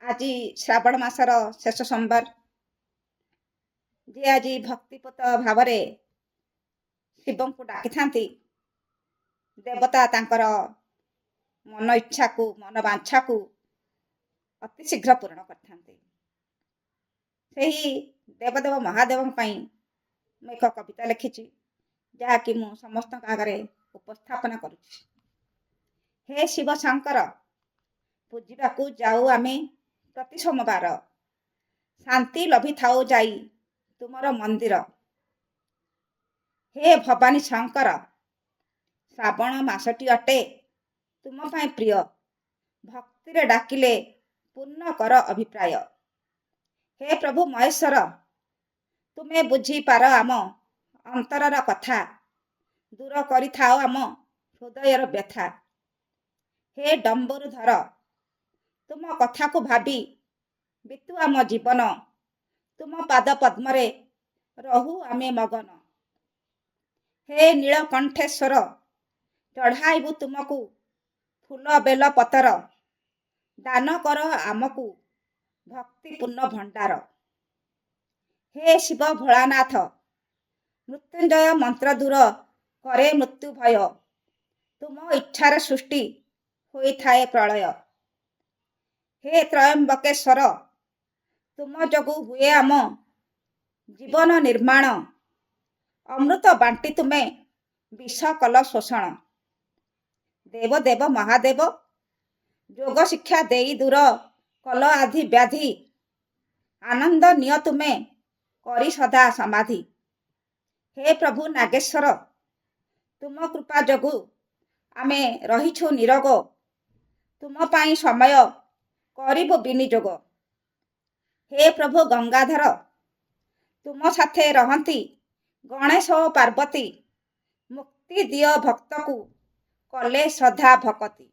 ଆଜି ଶ୍ରାବଣ ମାସର ଶେଷ ସୋମବାର। ଯିଏ ଆଜି ଭକ୍ତିପୂତ ଭାବରେ ଶିବଙ୍କୁ ଡାକିଥାନ୍ତି, ଦେବତା ତାଙ୍କର ମନ ଇଚ୍ଛାକୁ, ମନ ବାଞ୍ଛାକୁ ଅତି ଶୀଘ୍ର ପୂରଣ କରିଥାନ୍ତି। ସେହି ଦେବଦେବ ମହାଦେବଙ୍କ ପାଇଁ ମୁଁ ଏକ କବିତା ଲେଖିଛି, ଯାହାକି ମୁଁ ସମସ୍ତଙ୍କ ଆଗରେ ଉପସ୍ଥାପନା କରୁଛି। ହେ ଶିବ ଶଙ୍କର, ପୂଜିବାକୁ ଯାଉ ଆମେ ପ୍ରତି ସୋମବାର। ଶାନ୍ତି ଲଭିଥାଉ ଯାଇ ତୁମର ମନ୍ଦିର। ହେ ଭବାନୀ ଶଙ୍କର, ଶ୍ରାବଣ ମାସଟି ଅଟେ ତୁମ ପାଇଁ ପ୍ରିୟ। ଭକ୍ତିରେ ଡାକିଲେ ପୂର୍ଣ୍ଣ କର ଅଭିପ୍ରାୟ। ହେ ପ୍ରଭୁ ମହେଶ୍ୱର, ତୁମେ ବୁଝିପାର ଆମ ଅନ୍ତରର କଥା। ଦୂର କରିଥାଅ ଆମ ହୃଦୟର ବ୍ୟଥା। ହେ ଡମ୍ବରୁଧର, ତୁମ କଥାକୁ ଭାବି ବିତୁ ଆମ ଜୀବନ। ତୁମ ପାଦ ପଦ୍ମରେ ରହୁ ଆମେ ମଗନ। ହେ ନୀଳକଣ୍ଠେଶ୍ୱର, ଚଢ଼ାଇବୁ ତୁମକୁ ଫୁଲ ବେଲ ପତର। ଦାନ କର ଆମକୁ ଭକ୍ତିପୂର୍ଣ୍ଣ ଭଣ୍ଡାର। ହେ ଶିବ ଭୋଳାନାଥ, ମୃତ୍ୟୁଞ୍ଜୟ ମନ୍ତ୍ର ଦୂର କରେ ମୃତ୍ୟୁ ଭୟ। ତୁମ ଇଚ୍ଛାରେ ସୃଷ୍ଟି ହୋଇଥାଏ ପ୍ରଳୟ। ହେ ତ୍ରୟମ୍ବକେଶ୍ୱର, ତୁମ ଯୋଗୁ ହୁଏ ଆମ ଜୀବନ ନିର୍ମାଣ। ଅମୃତ ବାଣ୍ଟି ତୁମେ ବିଷ କଲ ଶୋଷଣ। ଦେବ ଦେବ ମହାଦେବ, ଯୋଗ ଶିକ୍ଷା ଦେଇ ଦୂର କଲ ଆଧି ବ୍ୟାଧି। ଆନନ୍ଦ ନିଅ ତୁମେ କରି ସଦା ସମାଧି। ହେ ପ୍ରଭୁ ନାଗେଶ୍ୱର, ତୁମ କୃପା ଯୋଗୁ ଆମେ ରହିଛୁ ନିରୋଗ। ତୁମ ପାଇଁ ସମୟ କରିବୁ ବିନିଯୋଗ। ହେ ପ୍ରଭୁ ଗଙ୍ଗାଧର, ତୁମ ସାଥେ ରହନ୍ତି ଗଣେଶ ଓ ପାର୍ବତୀ। ମୁକ୍ତି ଦିଅ ଭକ୍ତକୁ କଲେ ଶ୍ରଦ୍ଧା ଭକତି।